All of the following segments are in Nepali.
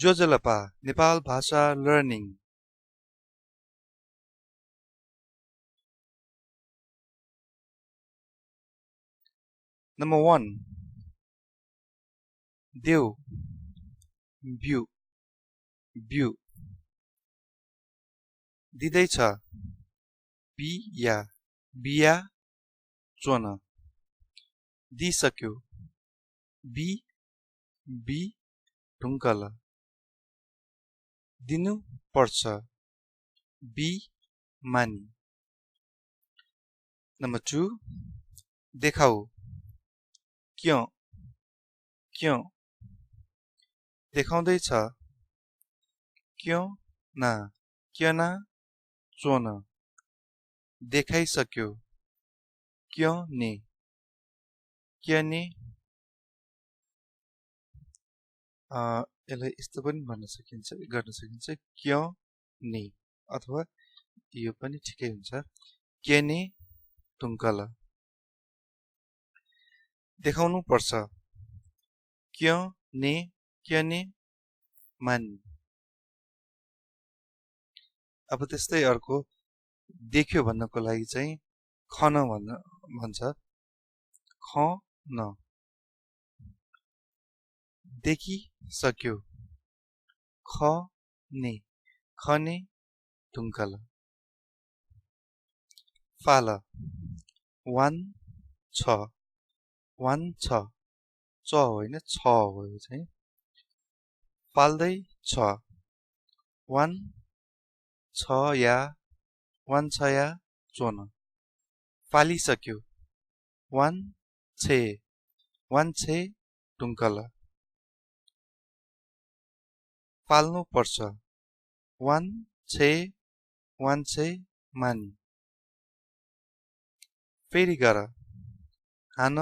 जोजलपा नेपाल भाषा लर्निङ Number 1 देउ भ्यू भ्यू दिँदैछ बिया चोन दिइसक्यो बी ढुङ्कल दिनु पर्छ बी मानी Number 2 देखाऊ क्यों देखाउँदैछ क्यों न चोन देखाइसक्यो क्यों ने यसलाई यस्तो पनि गर्न सकिन्छ क्यों ने अथवा यो पनि ठिकै हुन्छ के ने ढुङ्कल देखाउनु पर्छ क्यों ने मानी अब त्यस्तै अर्को देख्यो भन्नको लागि चाहिँ खन भन्छ खन देखिसक्यो खने ढुङ्कल फाल वान छ च होइन छ हो यो चाहिँ फाल्दै छ वान छ या चोन फालिसक्यो वान छे ढुङ्कल फाल्नु पर्छ वान छे मानी फेरि गर हान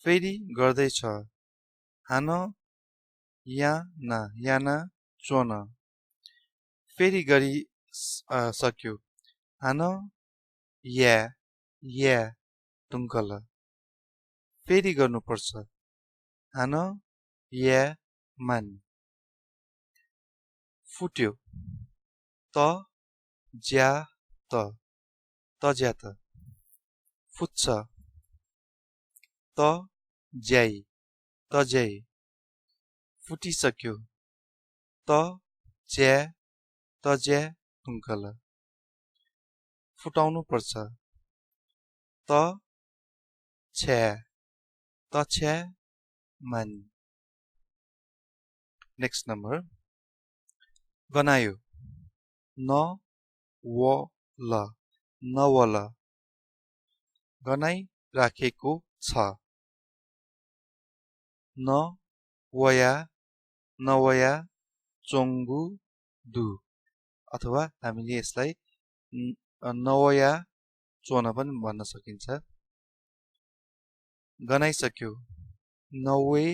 फेरि गर्दैछ हान याना चोन फेरि गरी सक्यो हान या ढुङ्कल फेरि गर्नुपर्छ हान या मानी फुट्यो ज्यात फुट्छ ज्याई फुटिसक्यो ज्या ढुङ्कल फुटाउनु पर्छ छ्या मानी नेक्स्ट नम्बर गनायो नवल गनाइ राखेको छ नवया चोङ्गु दु अथवा हामीले यसलाई नवया चोन पनि भन्न सकिन्छ गनाइसक्यो नवे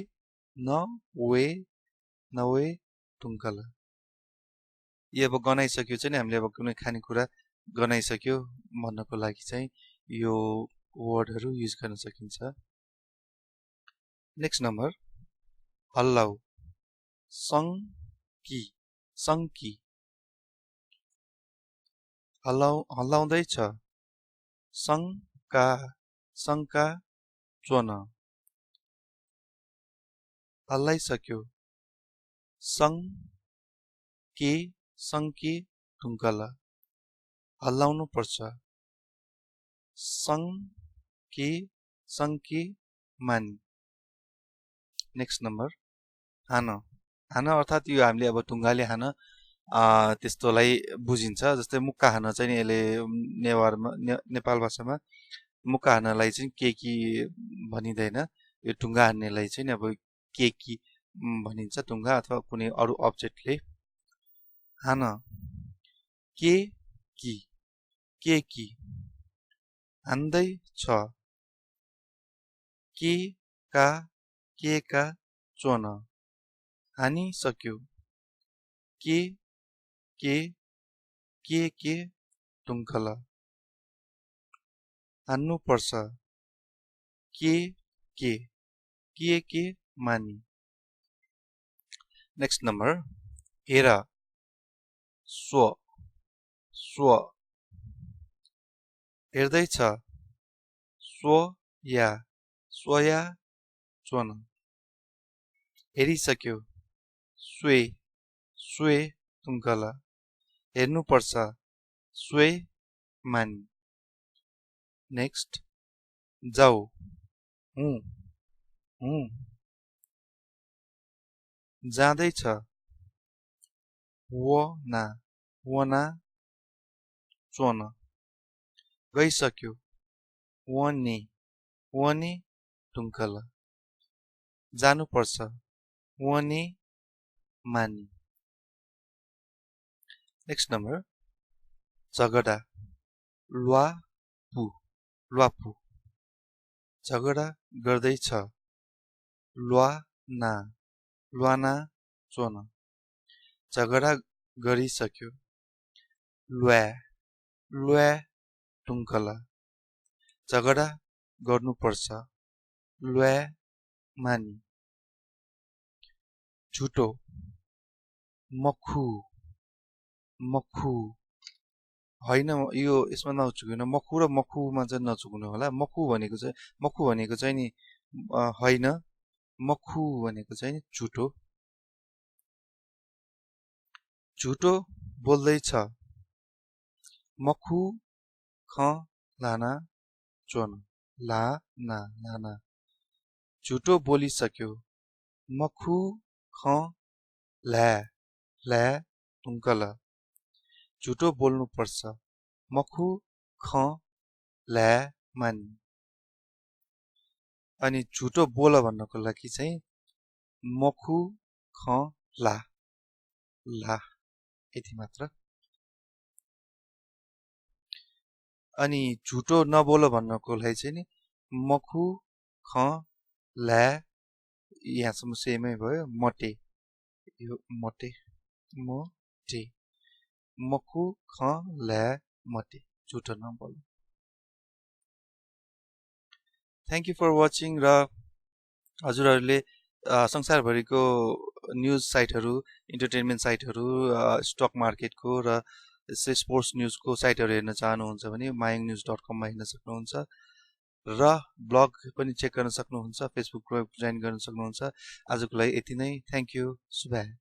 ढुङ्कल यो अब गनाइसक्यो चाहिँ हामीले अब कुनै खानेकुरा गनाइसक्यो भन्नको लागि चाहिँ यो वर्डहरू युज गर्न सकिन्छ नेक्स्ट नम्बर हल्लाउ सङ्की हल्लाउँदैछ शङ्का चोन हल्लाइसक्यो सङ्के ढुङ्कल हल्लाउनु पर्छ सङ्के मानी नेक्स्ट नम्बर हान अर्थात् यो हामीले अब ढुङ्गाले हान त्यस्तोलाई बुझिन्छ जस्तै मुक्का हान चाहिँ यसले नेपाल भाषामा मुक्का हानलाई चाहिँ केकी भनिँदैन यो ढुङ्गा हान्नेलाई चाहिँ अब केकी भनिन्छ ढुङ्गा अथवा कुनै अरू अब्जेक्टले हान के की हान्दै छ के का चोन हानिसक्यो के ढुङ्कल हान्नु पर्छ के मानी नेक्स्ट नम्बर हेर स्व स्व हेर्दैछ स्व या स्वया चोन हेरिसक्यो स्वे स्वे तुङ्कला हेर्नुपर्छ स्वे मानी नेक्स्ट जाऊ हुँ जाँदैछ वना वना चोन गइसक्यो वने वने तुङ्कला जानुपर्छ वने मानी नेक्स्ट नम्बर झगडा ल्वापु ल्वापु झगडा गर्दैछ ल्वाना ल्वाना चोन झगडा गरिसक्यो ल्वा ल्वा तुङ्कला झगडा गर्नुपर्छ ल्वा मानी झुटो मखु मखु होइन यो यसमा नचुक्नु मखु र मखुमा चाहिँ नचुक्नु होला मखु भनेको चाहिँ नि होइन मखु भनेको चाहिँ नि झुटो झुटो बोल्दैछ मखु ख लाना चोन लाना लाना झुटो बोलिसक्यो मखु ख ल्या ल्या तुङ्कला झुटो बोल्नुपर्छ मखु ख ल्या मानी अनि झुटो बोल भन्नको लागि चाहिँ मखु ख ला ला यति मात्र अनि झुटो नबोल भन्नको लागि चाहिँ नि मखु ख ल्या यहाँसम्म सेमै भयो मटे यो मटे मटे मखु ख ल्या मटे झुटो नबोल थ्याङ्क यू फर वाचिङ र हजुरहरूले संसारभरिको न्युज साइटहरू इन्टरटेनमेन्ट साइटहरू स्टक मार्केटको र यसै स्पोर्ट्स न्युजको साइटहरू हेर्न चाहनुहुन्छ भने myangnews.com मा हेर्न सक्नुहुन्छ र ब्लग पनि चेक गर्न सक्नुहुन्छ फेसबुक ग्रुप जोइन गर्न सक्नुहुन्छ आजको लागि यति नै थ्याङ्क यू सुबह